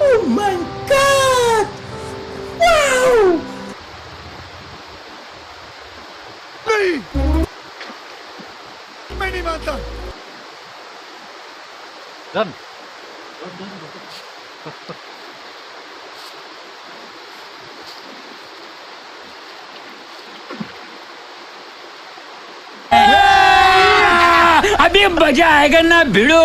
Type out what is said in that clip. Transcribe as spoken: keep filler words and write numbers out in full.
Oh my God! Wow! Lee! Many Mantan! Done. अभी मजा आएगा ना भिड़ो।